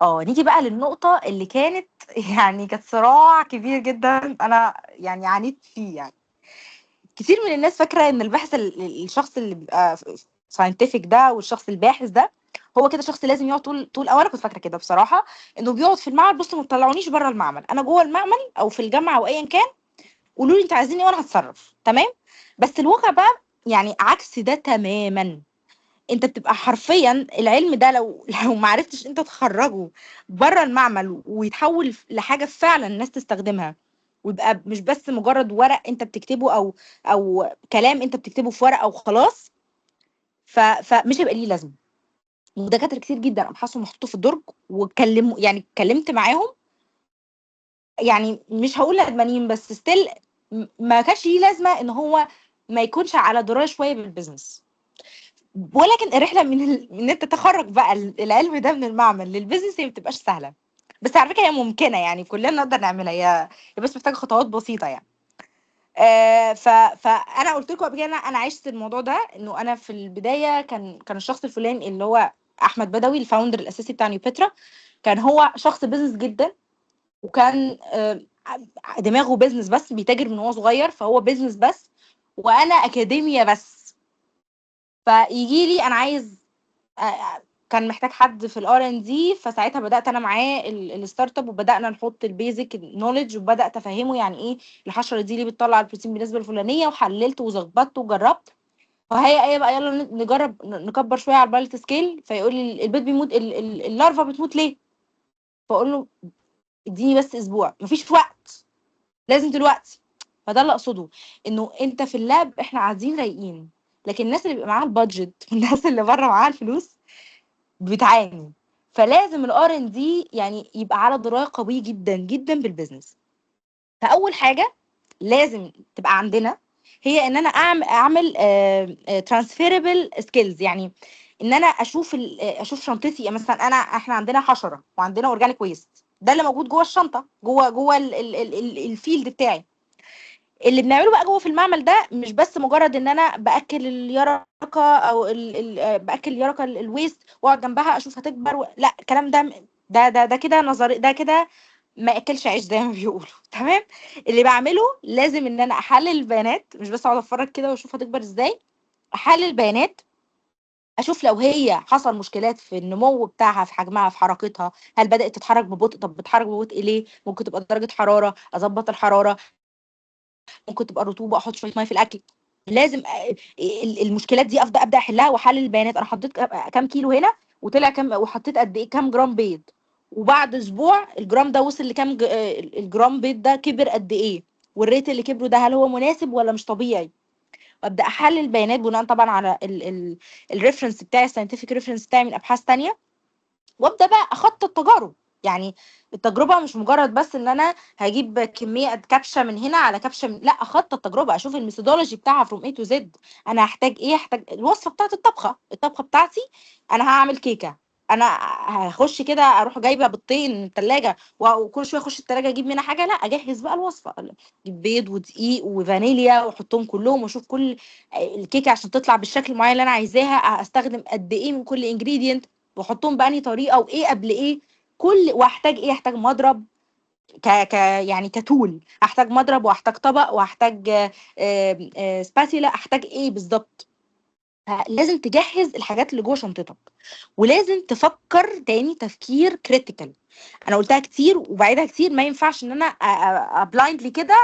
نيجي بقى للنقطة اللي كانت يعني كانت صراع كبير جدًا أنا يعني عانيت فيه يعني. كتير من الناس فاكرة إن الباحث ال ال الشخص اللي بيبقى scientific ده والشخص الباحث ده، هو كده شخص لازم يقعد طول طول، أو أنا كنت فاكرة كده بصراحة، إنه بيقعد في المعمل. بُصّوا ما تطلعونيش برّه المعمل، أنا جوّه المعمل أو في الجامعة أو أيًا كان، قولوا لي أنتم عايزين إيه وأنا هاتصرّف، تمام؟ بس الواقع بقى يعني عكس ده تمامًا. أنت بتبقى حرفيًا العلم ده لو ما عرفتش أنت تخرّجه برّه المعمل ويتحوّل لحاجة فعلًا الناس تستخدمها، ويبقى مش بس مجرد ورق أنت بتكتبه أو كلام أنت بتكتبه في ورقة وخلاص، فمش هيبقى ليه لازمة. ودكاترة كتير جدًا أبحاثهم محطوطة في الدرج، واتكلموا يعني اتكلمت معاهم، يعني مش هاقول ندمانين، بس still ما كانش ليه لازمة إن هو ما يكونش على دراية شوية بال business. ولكن الرحلة من إن أنت تخرّج بقى العلم ده من المعمل لل business هي ما بتبقاش سهلة، بس على فكرة هي ممكنة، يعني كلنا نقدر نعملها، هي بس محتاجة خطوات بسيطة يعني. ف فأنا قُلت لكم قبل كده إن أنا عِشت الموضوع ده، إنه أنا في البداية كان الشخص الفلاني اللي هو أحمد بدوي ال founder الأساسي بتاع نيوبترا، كان هو شخص business جدًا، وكان دماغه business بس، بيتاجر من وهو صغير، فهو business بس، وأنا أكاديمية بس. فييجي لي أنا عايز، كان محتاج حد في ال R&D، فساعتها بدأت أنا معاه ال startup، وبدأنا نحط ال basic knowledge، وبدأت أفهمه يعني إيه الحشرة دي ليه بتطلع البروتين بالنسبة الفلانية، وحللت وظبطت وجربت. فهي إيه بقى، يلا نجرب نكبر شوية على ال pilot scale. فيقول لي البيض بيموت، ال larva بتموت ليه؟ فأقول له اديني بس أسبوع، مفيش وقت، لازم دلوقتي. فده اللي أقصده، إنه أنت في ال lab إحنا قاعدين رايقين، لكن الناس اللي بيبقى معاها ال budget والناس اللي بره معاها الفلوس بتعاني. فلازم ال R&D يعني يبقى على دراية قوية جدا جدا بال business. فأول حاجة لازم تبقى عندنا هي إن أنا أعمل، transferable skills، يعني إن أنا أشوف شنطتي. يعني مثلاً إحنا عندنا حشرة وعندنا organic waste، ده اللي موجود جوه الشنطة، جوه ال field بتاعي. اللي بنعمله بقى جوه في المعمل ده مش بس مجرد ان انا باكل اليرقه او باكل اليرقه ال waste واقعد جنبها اشوف هتكبر لا، الكلام ده ده، ده، ده كده نظري، ده كده ما اكلش عيش زي ما بيقولوا. تمام؟ اللي بعمله لازم ان انا احلل البيانات، مش بس اقعد اتفرج كده واشوف هتكبر ازاي، احلل البيانات، اشوف لو هي حصل مشكلات في النمو بتاعها، في حجمها، في حركتها، هل بدأت تتحرك ببطء؟ طب بتتحرك ببطء ليه؟ ممكن تبقى درجة حرارة، اظبط الحرارة، ممكن تبقى رطوبة، احط شوية مية في الاكل. لازم المشكلات دي ابدا احلها واحلل البيانات. انا حطيت كام كيلو هنا وطلع كام، وحطيت قد ايه، كام جرام بيض، وبعد اسبوع الجرام ده وصل لكام، الجرام بيض ده كبر قد ايه، وال rate اللي كبره ده هل هو مناسب ولا مش طبيعي. وابدا احلل البيانات بناء طبعا على ال reference بتاعي، ال scientific reference بتاعي من ابحاث تانية، وابدا بقى اخطط تجارب. يعني التجربة مش مجرد بس ان انا هجيب كمية قد كبشة من هنا على كبشة من، لا، اخطط تجربه، اشوف ال methodology بتاعها from A to Z. انا هحتاج ايه، هحتاج الوصفة بتاعت الطبخة، الطبخة بتاعتي انا هعمل كيكة، انا هخش كده اروح جايبه بيضتين من التلاجة وكل شوية اخش التلاجة اجيب منها حاجة، لا، اجهز بقى الوصفة، اجيب بيض ودقيق وفانيليا واحطهم كلهم واشوف كل الكيكه عشان تطلع بالشكل المعين اللي انا عايزاها، استخدم قد ايه من كل ingredient واحطهم بأنهي طريقه وايه قبل ايه، كل واحتاج ايه، احتاج مضرب ك ك يعني ك tool، احتاج مضرب واحتاج طبق واحتاج، spatula، احتاج ايه بالظبط. فلازم تجهز الحاجات اللي جوه شنطتك، ولازم تفكر تاني تفكير critical. انا قلتها كتير وبعيدها كتير، ما ينفعش ان انا blindly كده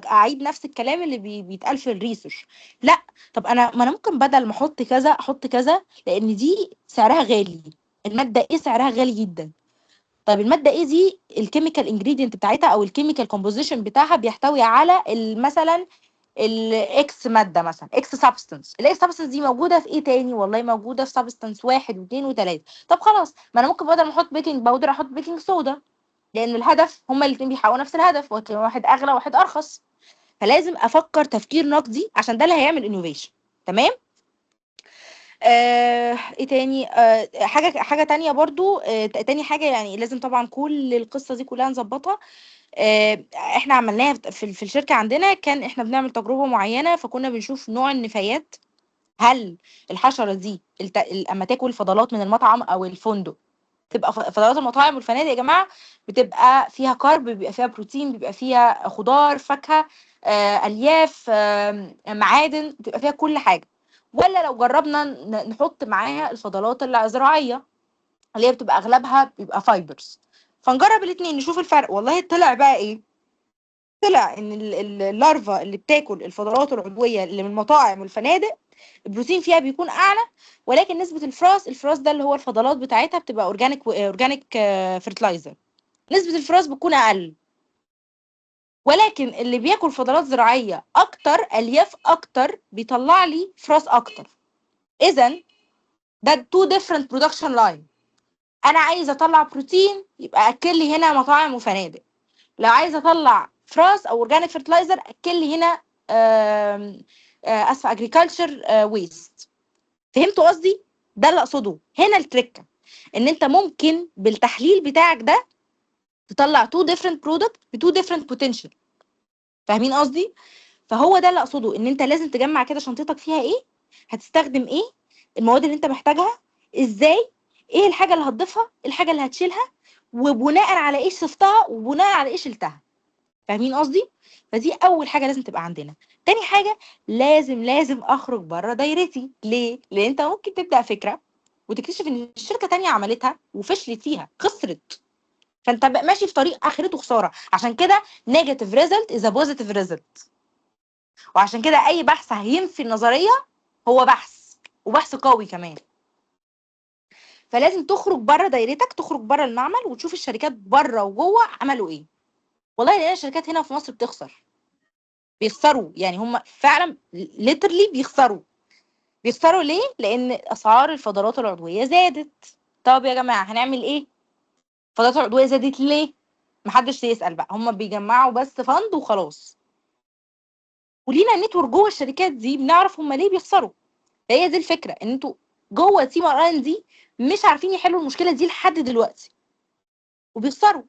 اعيد نفس الكلام اللي بيتقال في ال research. لا، طب ما انا ممكن بدل ما احط كذا احط كذا، لان دي سعرها غالي، المادة ايه سعرها غالي جدا. طيب المادة ايه دي ال chemical ingredient بتاعتها او ال chemical composition بتاعها بيحتوي على مثلا ال X مادة، مثلا X substance، ال X substance دي موجودة في ايه تاني؟ والله موجودة في substance 1 واثنين وثلاثة. طب خلاص، ما انا ممكن بدل ما احط baking powder احط baking soda، لان الهدف هما الاثنين بيحققوا نفس الهدف، ولكن واحد اغلى وواحد ارخص. فلازم افكر تفكير نقدي عشان ده اللي هيعمل innovation. تمام؟ ايه تاني؟ حاجة تانية برضو، تاني حاجة يعني لازم طبعا كل القصة دي كلها نظبطها. احنا عملناها في الشركة عندنا، كان احنا بنعمل تجربة معينة، فكنا بنشوف نوع النفايات، هل الحشرة دي اما تاكل فضلات من المطعم او الفندق تبقى فضلات المطاعم والفنادق يا جماعة بتبقى فيها carb، بيبقى فيها بروتين، بيبقى فيها خضار، فاكهة، الياف، معادن، بتبقى فيها كل حاجة. ولا لو جربنا نحط معاها الفضلات الزراعية اللي هي بتبقى اغلبها بيبقى fibers، فنجرب الاثنين نشوف الفرق. والله طلع بقى ايه؟ طلع ان ال larva اللي بتاكل الفضلات العضوية اللي من المطاعم والفنادق البروتين فيها بيكون اعلى، ولكن نسبه الفراس، الفراس ده اللي هو الفضلات بتاعتها بتبقى organic fertilizer، نسبه الفراس بتكون اقل. ولكن اللي بياكل فضلات زراعية اكتر، الياف اكتر، بيطلع لي frass اكتر. اذا ده two different production line. انا عايزه اطلع بروتين يبقى اكل لي هنا مطاعم وفنادق، لو عايزه اطلع frass او organic fertilizer اكل لي هنا اسفه agriculture waste. فهمتوا قصدي؟ ده اللي اقصده هنا. التركة ان انت ممكن بالتحليل بتاعك ده تطلع two different product ب two different potential. فاهمين قصدي؟ فهو ده اللي اقصده، ان انت لازم تجمع كده شنطتك فيها ايه، هتستخدم ايه، المواد اللي انت محتاجها ازاي، ايه الحاجة اللي هتضيفها، إيه الحاجة اللي هتشيلها، وبناء على ايه ضفتها وبناء على ايه شلتها. فاهمين قصدي؟ فدي اول حاجة لازم تبقى عندنا. تاني حاجة لازم اخرج بره دايرتي. ليه؟ لان انت ممكن تبدا فكرة وتكتشف ان الشركة تانية عملتها وفشلت فيها، خسرت، فانت بقى ماشي في طريق اخرته خسارة. عشان كده negative result is a positive result. وعشان كده اي بحث هينفي النظرية هو بحث، وبحث قوي كمان. فلازم تخرج بره دايرتك، تخرج بره المعمل وتشوف الشركات بره وجوه عملوا ايه. والله لقينا شركات هنا في مصر بتخسر، بيخسروا، يعني هم فعلا literally بيخسروا. بيخسروا ليه؟ لان اسعار الفضلات العضوية زادت. طب يا جماعة هنعمل ايه؟ الفضلات العضوية زادت ليه؟ محدش يسأل بقى، هم بيجمعوا بس fund وخلاص. ولينا network جوه الشركات دي بنعرف هم ليه بيخسروا. فهي دي الفكرة، ان انتوا جوه team R&D مش عارفين يحلوا المشكلة دي لحد دلوقتي وبيخسروا.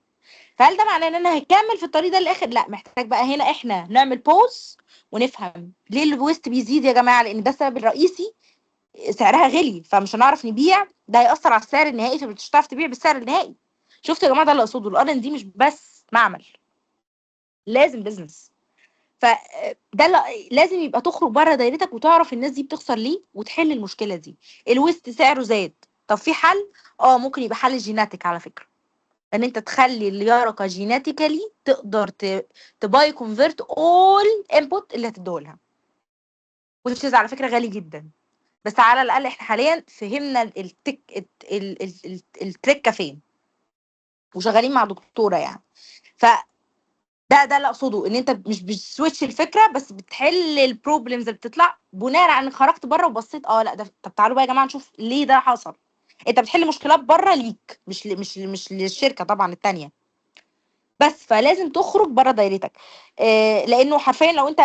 فهل ده معناه ان انا هكمل في الطريق ده للاخر؟ لا، محتاج بقى هنا احنا نعمل pause ونفهم ليه ال waste بيزيد يا جماعة، لان ده السبب الرئيسي. سعرها غلي فمش هنعرف نبيع، ده هيأثر على السعر النهائي فمش هتعرف تبيع بالسعر النهائي. شفتوا يا جماعة؟ ده اللي اقصده. ال R&D مش بس معمل، لازم business. فده اللي لازم يبقى تخرج بره دايرتك وتعرف الناس دي بتخسر ليه وتحل المشكلة دي. ال waste سعره زاد، طب في حل؟ ممكن يبقى حل genetic على فكرة، ان انت تخلي اليرقه genetically تقدر ت bioconvert all input اللي هتديهولها، which is على فكرة غالي جدا، بس على الاقل احنا حاليا فهمنا التك التركة فين وشغالين مع دكتورة يعني. ف ده اللي اقصده، ان انت مش بت switch الفكرة بس بتحل ال problems اللي بتطلع بناء على انك خرجت بره وبصيت لا ده، طب تعالوا بقى يا جماعة نشوف ليه ده حصل. انت بتحل مشكلات بره ليك، مش للشركة طبعا التانية بس. فلازم تخرج بره دايرتك، لانه حرفيا لو انت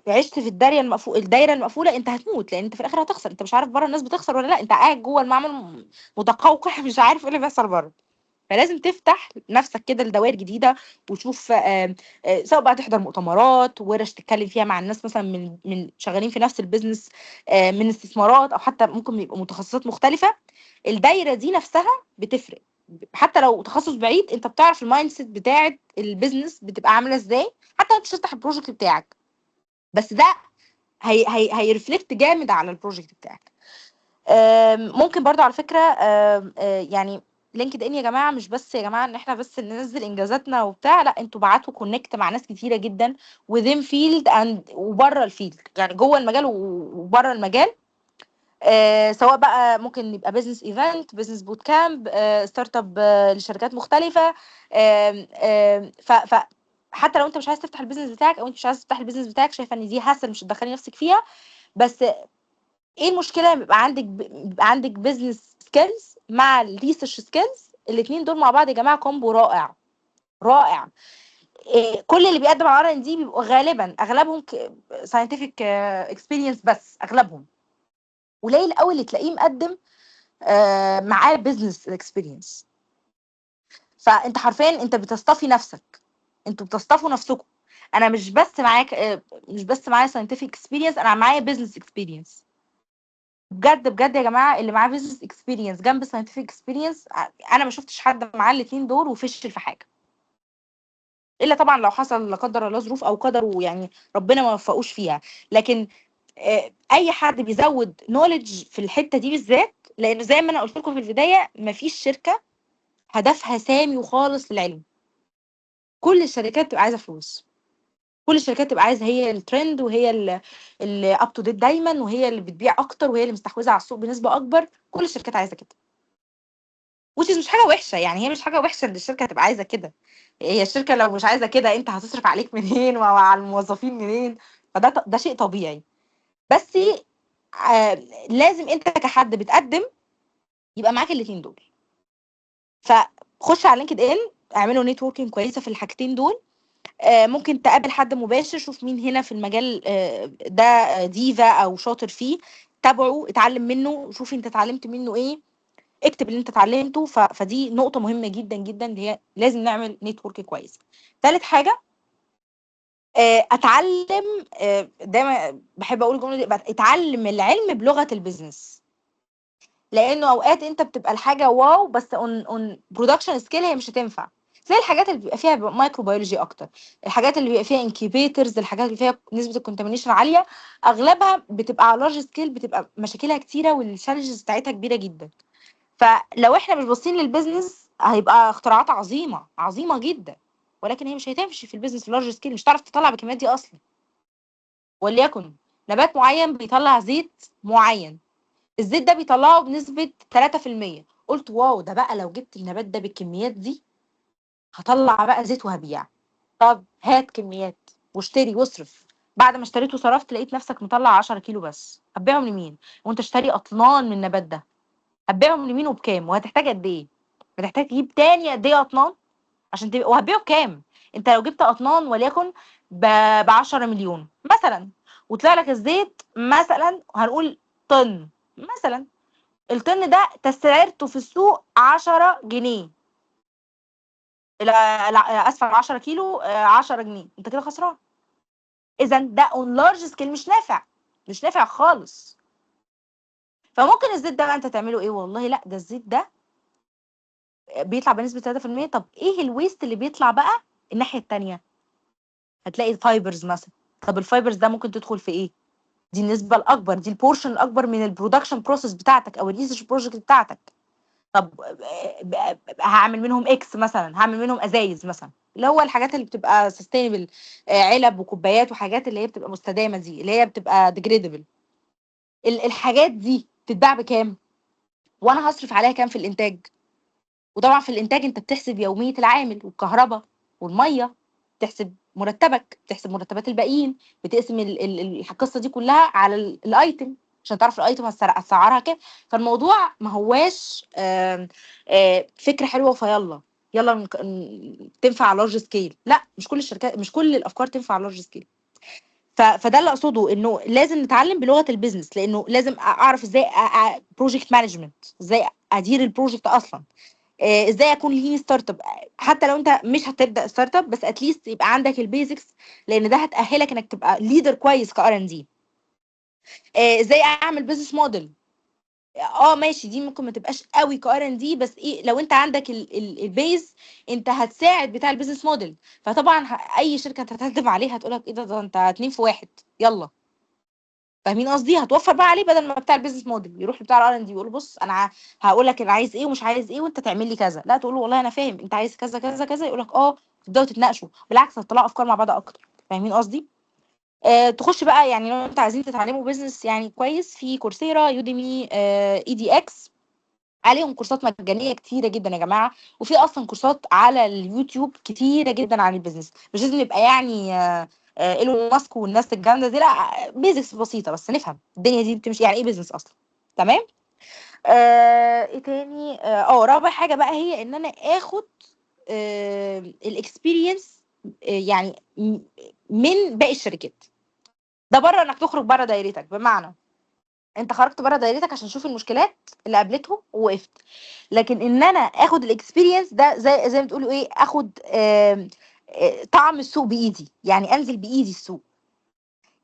عشت في الدايرة المقفولة انت هتموت، لان انت في الاخر هتخسر. انت مش عارف بره الناس بتخسر ولا لا، انت قاعد جوه المعمل متقوقع مش عارف ايه اللي بيحصل بره. فلازم تفتح نفسك كده لدوائر جديدة وتشوف، سواء بقى تحضر مؤتمرات، ورش تتكلم فيها مع الناس مثلا من شغالين في نفس ال business، من استثمارات، او حتى ممكن يبقوا متخصصات مختلفة. الدايرة دي نفسها بتفرق، حتى لو تخصص بعيد انت بتعرف ال mindset بتاعه ال business بتبقى عامله ازاي، حتى لو مش تفتح ال project بتاعك، بس ده هي هي هي reflect جامد على ال project بتاعك. ممكن برضو على فكرة، آم، آه، يعني LinkedIn يا جماعة مش بس يا جماعة ان احنا بس ننزل انجازاتنا وبتاع، لا انتوا بعتوا connect مع ناس كتيرة جدا within field and وبره ال field، يعني جوه المجال وبره المجال. سواء بقى ممكن يبقى business event، business bootcamp، startup لشركات مختلفة. آم، آم، ف ف حتى لو انت مش عايز تفتح ال business بتاعك، او انت مش عايز تفتح ال business بتاعك، شايفه ان دي hassle مش هتدخلي نفسك فيها، بس ايه المشكلة بيبقى عندك business skills مع ال research skills؟ الاثنين دول مع بعض يا جماعة combo رائع رائع. كل اللي بيقدم على R&D بيبقوا غالبا اغلبهم scientific experience، بس اغلبهم قليل قوي اللي تلاقيه مقدم معاه business experience. فانت حرفيا انت بتصطفي نفسك، انتوا بتصطفوا نفسكم. انا مش بس معاك، مش بس معايا scientific experience، انا معايا business experience. وبجد بجد يا جماعة، اللي معاه business experience جنب scientific experience، انا ما شفتش حد معاه الاثنين دول وفشل في حاجه، الا طبعا لو حصل لا قدر الله ظروف او قدره يعني ربنا ما وفقوش فيها. لكن اي حد بيزود knowledge في الحتة دي بالذات، لانه زي ما انا قلت لكم في البدايه، مفيش شركة هدفها سامي وخالص للعلم. كل الشركات تبقى عايزه فلوس، كل الشركات تبقى عايزه هي الترند وهي اللي up to date دايما، وهي اللي بتبيع اكتر، وهي اللي مستحوذه على السوق بنسبة اكبر. كل الشركات عايزه كده، which is مش حاجة وحشه، يعني هي مش حاجة وحشة ان الشركة تبقى عايزه كده. هي الشركة لو مش عايزه كده، انت هتصرف عليك منين وعلى الموظفين منين؟ فده ده شيء طبيعي. بس لازم انت كحد بتقدم يبقى معاك الاثنين دول. فخش على LinkedIn، اعملوا networking كويسة في الحاجتين دول. ممكن تقابل حد مباشر، شوف مين هنا في المجال ده ديفا او شاطر فيه، تابعه، اتعلم منه، شوف انت اتعلمت منه ايه، اكتب اللي انت اتعلمته. فدي نقطة مهمة جدا جدا، اللي هي لازم نعمل network كويس. ثالث حاجة، اتعلم، دايما بحب اقول الجملة دي، اتعلم العلم بلغة ال business، لانه اوقات انت بتبقى الحاجة wow، بس on production scale هي مش هتنفع. زي الحاجات اللي بيبقى فيها microbiology اكتر، الحاجات اللي بيبقى فيها incubators، الحاجات اللي فيها نسبه ال contamination عاليه، اغلبها بتبقى على large scale، بتبقى مشاكلها كتيرة وال challenges بتاعتها كبيرة جدا. فلو احنا مش باصين لل business، هيبقى اختراعات عظيمة عظيمة جدا، ولكن هي مش هتمشي في ال business large scale، مش هتعرف تطلع بالكميات دي اصلا. وليكن نبات معين بيطلع زيت معين، الزيت ده بيطلعه بنسبة 3%، قلت wow، ده بقى لو جبت النبات ده بالكميات دي هطلع بقى زيت وهبيع. طب هات كميات واشتري واصرف. بعد ما اشتريت وصرفت لقيت نفسك مطلع 10 كيلو بس، هتبيعهم لمين؟ وانت اشتري اطنان من النبات ده، هتبيعهم لمين وبكام؟ وهتحتاج قد ايه؟ هتحتاج تجيب تاني قد ايه اطنان عشان تبيع؟ وهتبيعه بكام؟ انت لو جبت اطنان وليكن ب 10 مليون مثلا، وطلع لك الزيت مثلا هنقول طن مثلا، الطن ده تسعيرته في السوق 10 جنيه، لا لا، اسفه، 10 كيلو 10 جنيه، انت كده خسران. اذا ده on large scale مش نافع، مش نافع خالص. فممكن الزيت ده بقى انت تعمله ايه؟ والله لا، ده الزيت ده بيطلع بنسبة 3%، طب ايه ال waste اللي بيطلع بقى الناحية التانية؟ هتلاقي ال fibers مثلا. طب ال fibers ده ممكن تدخل في ايه؟ دي النسبة الاكبر، دي ال portion الاكبر من ال production process بتاعتك او ال research project بتاعتك. طب هعمل منهم X مثلا، هعمل منهم ازايز مثلا، اللي هو الحاجات اللي بتبقى sustainable، علب وكوبايات وحاجات اللي هي بتبقى مستدامة دي، اللي هي بتبقى degradable. الحاجات دي تتباع بكام؟ وانا هصرف عليها كام في الانتاج؟ وطبعا في الانتاج انت بتحسب يومية العامل والكهرباء والميه، بتحسب مرتبك، بتحسب مرتبات الباقيين، بتقسم القصة دي كلها على ال item عشان تعرف ال item هتسعرها كام. فالموضوع ما هواش آم، آم، فكرة حلوة فيلا يلا تنفع على large scale. لا، مش كل الشركات، مش كل الافكار تنفع على large scale. فده اللي اقصده، انه لازم نتعلم بلغه ال business، لانه لازم اعرف ازاي project management، ازاي ادير ال project اصلا، ازاي اكون lean startup. حتى لو انت مش هتبدا startup، بس at least يبقى عندك ال basics، لان ده هتاهلك انك تبقى leader كويس ك R&D. ازاي اعمل business model؟ ماشي، دي ممكن ما تبقاش قوي ك R&D، بس ايه، لو انت عندك ال base انت هتساعد بتاع ال business model. فطبعا اي شركة انت هتقدم عليها هتقول لك ايه ده، ده انت 2 في 1، يلا. فاهمين قصدي؟ هتوفر بقى عليه، بدل ما بتاع ال business model يروح لبتاع ال R&D يقول بص انا هقول لك انا عايز ايه ومش عايز ايه وانت تعمل لي كذا، لا، تقول له والله انا فاهم انت عايز كذا كذا كذا، يقول لك اه، تبداوا تتناقشوا، بالعكس هتطلعوا افكار مع بعض اكتر. فاهمين قصدي؟ تخش بقى، يعني لو انتوا عايزين تتعلموا business يعني كويس، في Coursera، Udemy، edX، عليهم كورسات مجانية كتيرة جدا يا جماعه، وفي اصلا كورسات على اليوتيوب كتيرة جدا عن ال business. مش لازم يبقى يعني ايلون ماسك والناس الجامدة دي، لا، basics بسيطة بس نفهم الدنيا دي بتمشي، يعني ايه business اصلا. تمام؟ ايه تاني؟ رابع حاجة بقى هي ان انا اخد ال experience يعني من باقي الشركات. ده بره انك تخرج بره دايرتك، بمعنى انت خرجت بره دايرتك عشان تشوف المشكلات اللي قابلتهم ووقفت، لكن ان انا اخد ال experience ده زي ما تقولوا ايه، اخد آم، آه، طعم السوق بايدي، يعني انزل بايدي السوق،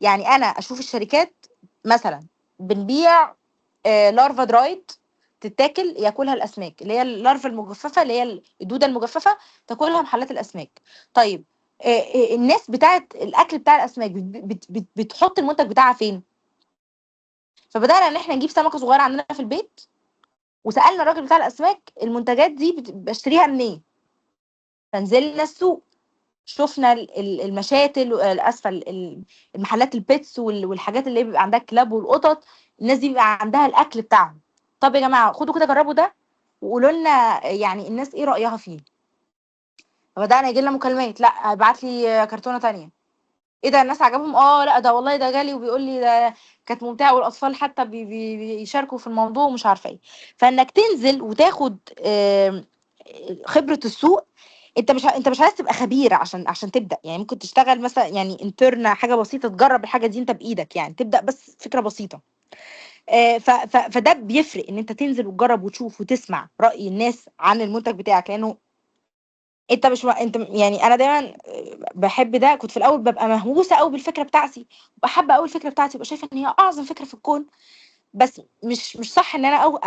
يعني انا اشوف الشركات مثلا بنبيع larva dried تتاكل، ياكلها الاسماك، اللي هي ال larva المجففه، اللي هي الدودة المجففه تاكلها محلات الاسماك. طيب الناس بتاعه الاكل بتاع الاسماك بتحط المنتج بتاعها فين؟ فبدانا ان احنا نجيب سمكة صغيرة عندنا في البيت، وسالنا الراجل بتاع الاسماك المنتجات دي بشتريها منين. فنزلنا السوق، شفنا المشاتل، اسفه، المحلات ال pets والحاجات اللي بيبقى عندها الكلاب والقطط، الناس دي بيبقى عندها الاكل بتاعهم. طب يا جماعة خدوا كده جربوا ده وقولوا لنا يعني الناس ايه رايها فيه. فبدانا يجي لنا مكالمات، لا ابعت لي كرتونة تانية، ايه ده الناس عجبهم، لا ده والله ده جالي وبيقول لي ده كانت ممتعة، والاطفال حتى بيشاركوا في الموضوع ومش عارفه ايه. فانك تنزل وتاخد خبره السوق، انت مش عايز تبقى خبير عشان تبدا، يعني ممكن تشتغل مثلا يعني intern، حاجة بسيطة، تجرب الحاجة دي انت بايدك، يعني تبدا بس فكرة بسيطة. فده بيفرق ان انت تنزل وتجرب وتشوف وتسمع راي الناس عن المنتج بتاعك، لانه انت مش انت يعني انا دايما بحب ده. كنت في الاول ببقى مهووسه قوي بالفكرة بتاعتي، بحب قوي الفكرة بتاعتي، ببقى شايفه ان هي اعظم فكرة في الكون، بس مش صح ان انا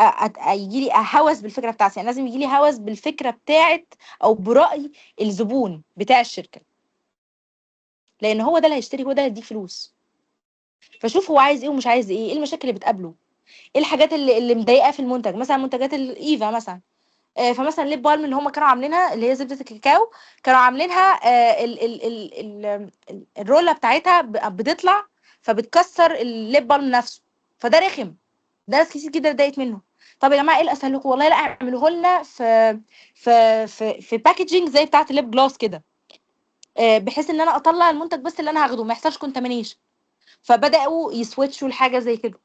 يجي لي هوس بالفكرة بتاعتي، يعني لازم يجي لي هوس بالفكرة بتاعت او براي الزبون بتاع الشركة، لان هو ده اللي هيشتري، هو ده اللي هيديك فلوس. فشوف هو عايز ايه ومش عايز ايه، ايه المشاكل اللي بتقابله، ايه الحاجات اللي مضايقاه في المنتج. مثلا منتجات الايفا مثلا، فمثلا lip balm اللي هم كانوا عاملينها اللي هي زبدة الكاكاو، كانوا عاملينها ال ال ال ال الرولة بتاعتها بتطلع فبتكسر ال lip balm نفسه، فده رخم، ده ناس كتير جدا اتضايقت منه. طب يا جماعة ايه الاسهل لكم؟ والله لا اعملوه لنا في في في في packaging زي بتاعه ال lip gloss كده، بحيث ان انا اطلع المنتج بس اللي انا هاخده ما يحصلش contamination. فبداوا ي switch وا لحاجة زي كده،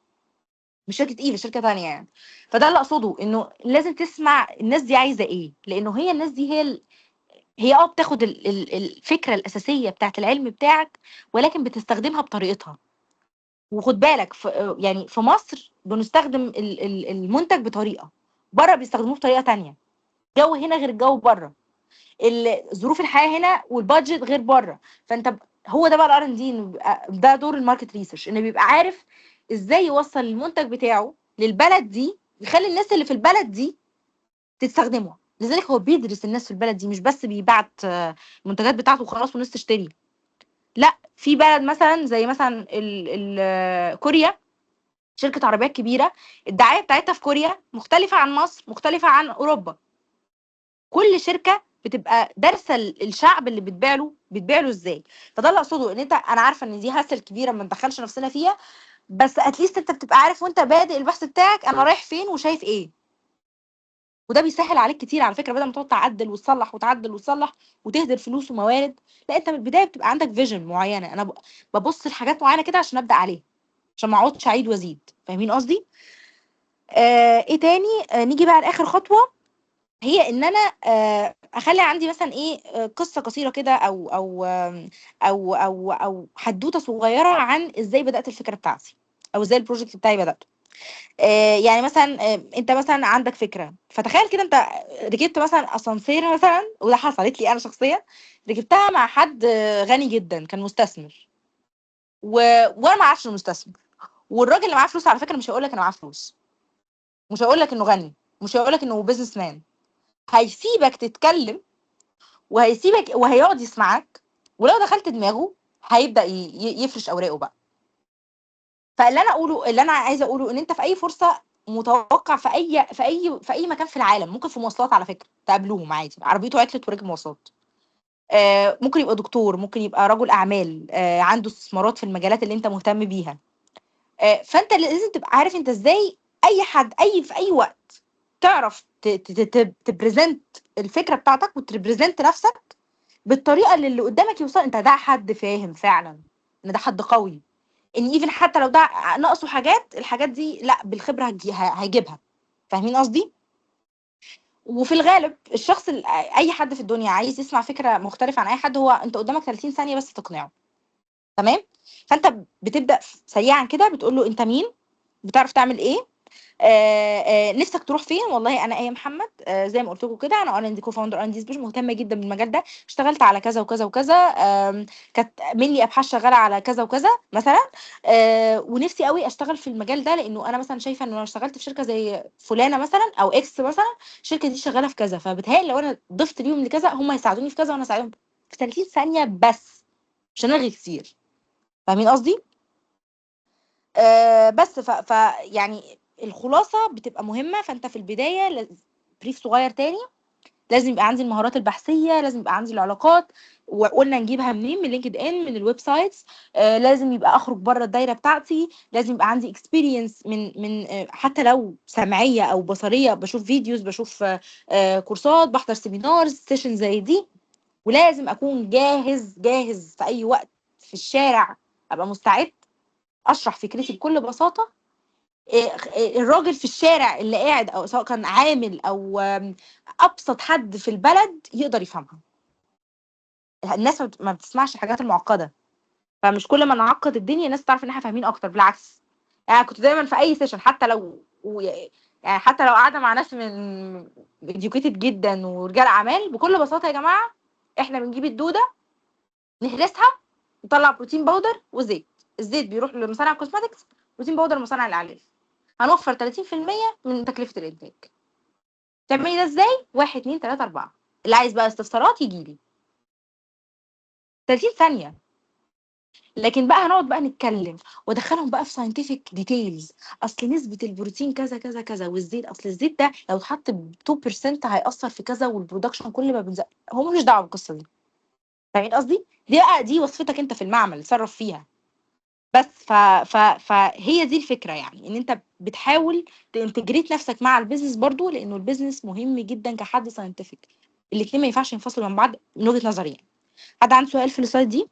مش شركة ايفا، شركة ثانية يعني. فده اللي اقصده، انه لازم تسمع الناس دي عايزه ايه، لانه هي الناس دي هي بتاخد الفكرة الاساسية بتاعت العلم بتاعك، ولكن بتستخدمها بطريقتها. وخد بالك يعني في مصر بنستخدم المنتج بطريقة، بره بيستخدموه بطريقة تانية. الجو هنا غير الجو بره، ظروف الحياة هنا وال budget غير بره. فانت هو ده بقى ال R&D، ده دور ال market research، انه بيبقى عارف ازاي يوصل المنتج بتاعه للبلد دي، يخلي الناس اللي في البلد دي تستخدمه. لذلك هو بيدرس الناس في البلد دي، مش بس بيبعت المنتجات بتاعته وخلاص والناس تشتري. لا، في بلد مثلا زي مثلا كوريا، شركة عربيات كبيرة، الدعاية بتاعتها في كوريا مختلفة عن مصر، مختلفة عن أوروبا. كل شركة بتبقى دارسة الشعب اللي بتبيع له، بتبيع له ازاي. فده اللي اقصده، ان انت، انا عارفة ان دي hassle كبيرة ما ندخلش نفسنا فيها، بس at least انت بتبقى عارف وانت بادئ البحث بتاعك انا رايح فين وشايف ايه، وده بيسهل عليك كتير على فكرة. بدل ما تقعد تعدل وتصلح وتعدل وتصلح وتهدر فلوس وموارد، لا، انت من البداية بتبقى عندك vision معينة، انا ببص لحاجات معينة كده عشان ابدا عليها، عشان ما اقعدش اعيد وازيد. فاهمين قصدي؟ ايه تاني؟ نيجي بقى لاخر خطوة، هي ان انا اخلي عندي مثلا ايه، قصة قصيرة كده او حدوتة صغيرة عن ازاي بدات الفكرة بتاعتي، او ازاي ال project بتاعي بداته. يعني مثلا، انت مثلا عندك فكرة، فتخيل كده انت ركبت مثلا اسانسير مثلا، وده حصلت لي انا شخصيا، ركبتها مع حد غني جدا، كان مستثمر، وانا ما اعرفش المستثمر، والراجل اللي معاه فلوس على فكرة مش هيقول لك انا معاه فلوس، مش هيقول لك انه غني، مش هيقول لك انه businessman، هيسيبك تتكلم وهيسيبك وهيقعد يسمعك، ولو دخلت دماغه هيبدا يفرش اوراقه بقى. فاللي انا اقوله، اللي انا عايزه اقوله، ان انت في اي فرصة متوقع في اي مكان في العالم، ممكن في مواصلات على فكرة تقابلوهم عادي، عربيته عطلت وركب مواصلات، ممكن يبقى دكتور، ممكن يبقى رجل اعمال، عنده استثمارات في المجالات اللي انت مهتم بيها، فانت لازم تبقى عارف انت ازاي اي حد في اي وقت تعرف ت present الفكرة بتاعتك وت represent نفسك بالطريقة اللي قدامك يوصل انت ده حد فاهم فعلا، ان ده حد قوي، ان even حتى لو ده ناقصه حاجات، الحاجات دي لا بالخبرة هيجيبها. فاهمين قصدي؟ وفي الغالب الشخص اي حد في الدنيا عايز يسمع فكرة مختلفة عن اي حد، هو انت قدامك 30 ثانية بس تقنعه، تمام؟ فانت بتبدا سريعا كده بتقول له انت مين، بتعرف تعمل ايه، نفسك تروح فين؟ والله انا ايه محمد، زي ما قلت لكم كده، انا R&D co-founder R&D specialist، مهتمة جدا بالمجال ده، اشتغلت على كذا وكذا وكذا، كانت مني ابحاث شغالة على كذا وكذا مثلا، ونفسي قوي اشتغل في المجال ده، لانه انا مثلا شايفه انه لو اشتغلت في شركة زي فلانه مثلا او X مثلا، الشركة دي شغالة في كذا، فبتهيألي لو انا ضفت ليهم لكذا هم هيساعدوني في كذا وانا اساعدهم في 30 ثانية بس، مش هنرغي كتير. فاهمين قصدي؟ بس ف يعني الخلاصة بتبقى مهمة. فانت في البداية brief صغير تاني، لازم يبقى عندي المهارات البحثية، لازم يبقى عندي العلاقات، وقلنا نجيبها منين؟ من LinkedIn، من ال websites، لازم يبقى اخرج بره الدايرة بتاعتي، لازم يبقى عندي experience من حتى لو سمعية او بصريه، بشوف videos، بشوف كورسات، بحضر seminars، session زي دي، ولازم اكون جاهز في اي وقت في الشارع، ابقى مستعد اشرح فكرتي بكل بساطة. الراجل في الشارع اللي قاعد، او سواء كان عامل او ابسط حد في البلد، يقدر يفهمها. الناس ما بتسمعش الحاجات المعقدة، فمش كل ما نعقد الدنيا الناس تعرف ان احنا فاهمين اكتر، بالعكس. يعني كنت دايما في اي session، حتى لو يعني حتى لو قاعدة مع ناس من educated جدا ورجال اعمال، بكل بساطة يا جماعة احنا بنجيب الدودة نهرسها، نطلع protein powder وزيت، الزيت بيروح لمصانع ال cosmetics، protein powder لمصانع الاعلاف، هنوفر 30% من تكلفة الانتاج. تعملي ده ازاي؟ 1 2 3 4. اللي عايز بقى استفسارات يجي لي 30 ثانية. لكن بقى هنقعد بقى نتكلم وادخلهم بقى في scientific details، اصل نسبه البروتين كذا كذا كذا، والزيت اصل الزيت ده لو اتحط ب 2% هيأثر في كذا، وال production كل ما بنزق، هو ملوش دعوه بالقصة دي. فاهمين قصدي؟ دي بقى دي وصفتك انت في المعمل، اتصرف فيها بس. ف ف فهي دي الفكرة، يعني ان انت بتحاول ت integrate نفسك مع ال business برضو، لانه ال business مهم جدا كحد scientific، الاثنين ما ينفعش ينفصلوا من بعض من وجهه نظري. يعني حد عنده سؤال في ال slide دي؟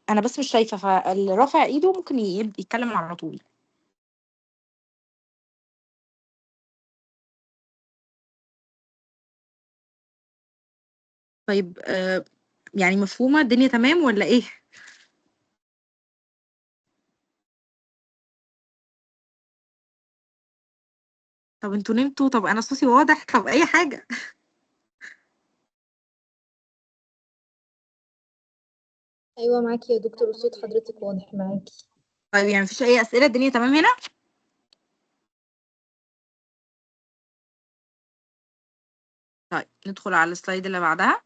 انا بس مش شايفه، فاللي رافع ايده ممكن يتكلم على طول. طيب يعني مفهومه الدنيا تمام ولا ايه؟ طب انتوا نمتوا؟ طب انا صوتي واضح؟ طب اي حاجة. ايوه معاكي يا دكتور، وصوت حضرتك واضح معاكي. طيب يعني مفيش اي اسئلة؟ الدنيا تمام هنا؟ طيب ندخل على ال slide اللي بعدها.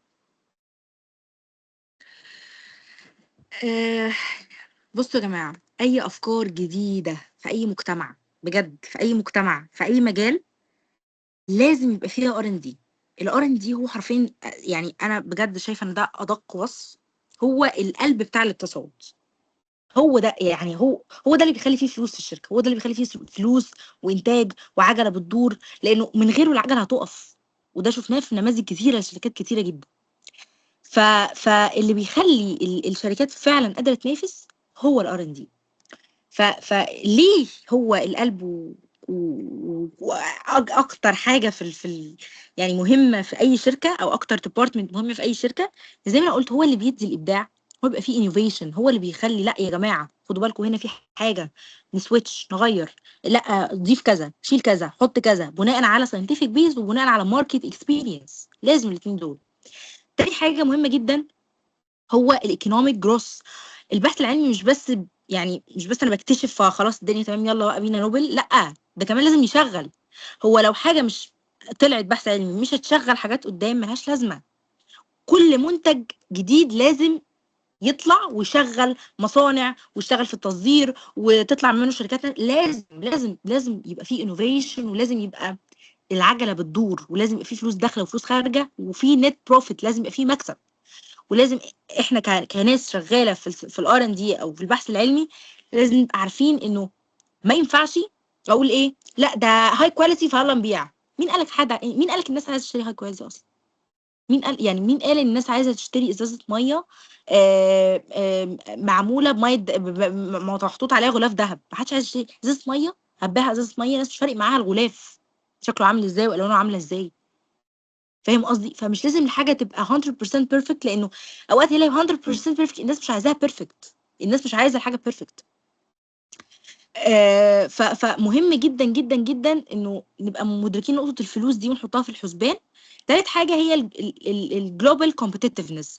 بصوا يا جماعة، اي افكار جديدة في اي مجتمع، بجد في اي مجتمع في اي مجال، لازم يبقى فيها R&D. ال R&D هو حرفيا، يعني انا بجد شايفه ان ده ادق وصف، هو القلب بتاع الاقتصاد. هو ده، يعني هو ده اللي بيخلي فيه فلوس في الشركة، هو ده اللي بيخلي فيه فلوس وانتاج وعجلة بتدور، لانه من غيره العجلة هتقف، وده شفناه في نماذج كتيرة لشركات كتيرة جدا. فاللي بيخلي الشركات فعلا قادرة تنافس هو ال R&D. فليه هو القلب واكتر حاجة في يعني مهمة في اي شركة، او اكتر department مهم في اي شركة، زي ما انا قلت هو اللي بيدي الابداع، هو بيبقى فيه innovation، هو اللي بيخلي لا يا جماعة خدوا بالكم هنا في حاجة، ن switch، نغير، لا ضيف كذا، شيل كذا، حط كذا، بناء على scientific base وبناء على market experience. لازم الاثنين دول. تاني حاجة مهمة جدا هو ال economic growth. البحث العلمي مش بس يعني مش بس انا بكتشف فخلاص الدنيا تمام يلا بقى بينا نوبل، لا ده كمان لازم يشغل. هو لو حاجة مش طلعت بحث علمي مش هتشغل حاجات قدام ملهاش لازمه. كل منتج جديد لازم يطلع ويشغل مصانع ويشتغل في التصدير وتطلع منه شركات. لازم لازم لازم يبقى فيه innovation، ولازم يبقى العجلة بتدور، ولازم يبقى فيه فلوس داخله وفلوس خارجه، وفي net profit، لازم يبقى فيه مكسب. ولازم احنا كناس شغالة في ال R&D او في البحث العلمي لازم نبقى عارفين انه ما ينفعش اقول ايه لا ده high quality فيلا نبيع. مين قالك حد؟ مين قالك الناس عايزه تشتري high quality اصلا؟ مين قال؟ يعني مين قال ان الناس عايزه تشتري ازازة مية معمولة بميه محطوط عليها غلاف ذهب؟ ما حدش عايز يشتري ازازة مية، هتبيعها ازازة مية الناس مش فارق معاها الغلاف شكله عامل ازاي والوانه عامله ازاي. فاهم قصدي؟ فمش لازم الحاجة تبقى 100% perfect، لانه اوقات هي 100% perfect الناس مش عايزاها perfect. الناس مش عايزه الحاجة perfect. فمهم جدا جدا جدا انه نبقى مدركين نقطة الفلوس دي ونحطها في الحسبان. تالت حاجة هي ال global competitiveness.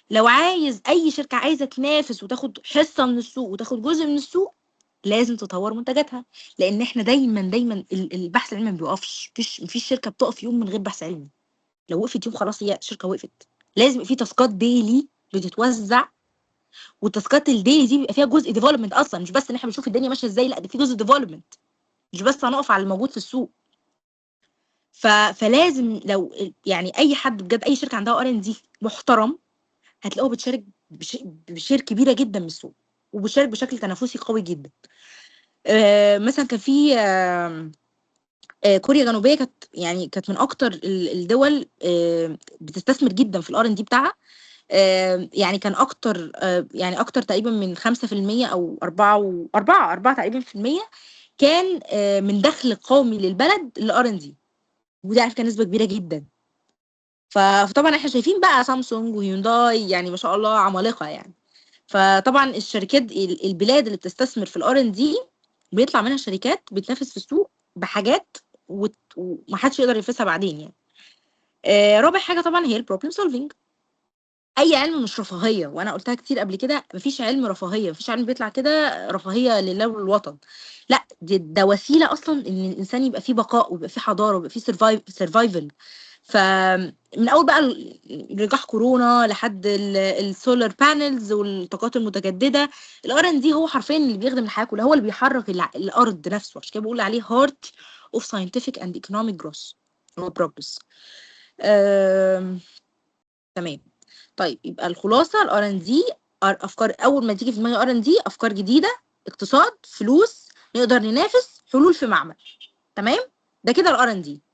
لو عايز اي شركة عايزه تنافس وتاخد حصة من السوق وتاخد جزء من السوق، لازم تطور منتجاتها، لان احنا دايما دايما البحث العلمي ما بيوقفش. مفيش شركة بتقف يوم من غير بحث علمي. لو وقفت يوم خلاص هي شركة وقفت. لازم يبقى في task ات daily بتتوزع، وال task ات ال daily دي بيبقى فيها جزء development اصلا، مش بس ان احنا بنشوف الدنيا ماشية ازاي، لا ده في جزء development، مش بس هنقف على الموجود في السوق. فلازم لو يعني اي حد بجد، اي شركة عندها R&D محترم، هتلاقوه بتشارك ب share كبيرة جدا من السوق، وبتشارك بشكل تنافسي قوي جدا. مثلا كان في كوريا الجنوبية كانت يعني كانت من اكتر الدول بتستثمر جدا في ال R&D بتاعها. يعني كان اكتر، يعني اكتر تقريبا من 5% او 4 و 4 4 تقريبا في المية كان من دخل قومي للبلد لل R&D، وده على فكرة نسبه كبيرة جدا. فطبعا احنا شايفين بقى سامسونج وهيونداي، يعني ما شاء الله عمالقة يعني. فطبعا الشركات البلاد اللي بتستثمر في ال R&D بيطلع منها شركات بتنافس في السوق بحاجات ومحدش يقدر ينافسها بعدين يعني. رابع حاجة طبعا هي ال problem solving. اي علم مش رفاهية، وانا قلتها كتير قبل كده، مفيش علم رفاهية، مفيش علم بيطلع كده رفاهية لله وللوطن، لا ده وسيلة اصلا ان الانسان يبقى فيه بقاء ويبقى فيه حضارة ويبقى فيه survival. فمن اول بقى لقاح كورونا لحد ال solar panels والطاقات المتجددة، ال R&D هو حرفيا اللي بيخدم الحياة كلها، هو اللي بيحرك الارض نفسه. عشان كده بقول عليه heart of scientific and economic growth or progress. تمام. طيب يبقى الخلاصة ال R&D افكار، اول ما تيجي في دماغي R&D افكار جديده، اقتصاد، فلوس، نقدر ننافس، حلول في معمل. تمام، ده كده ال R&D.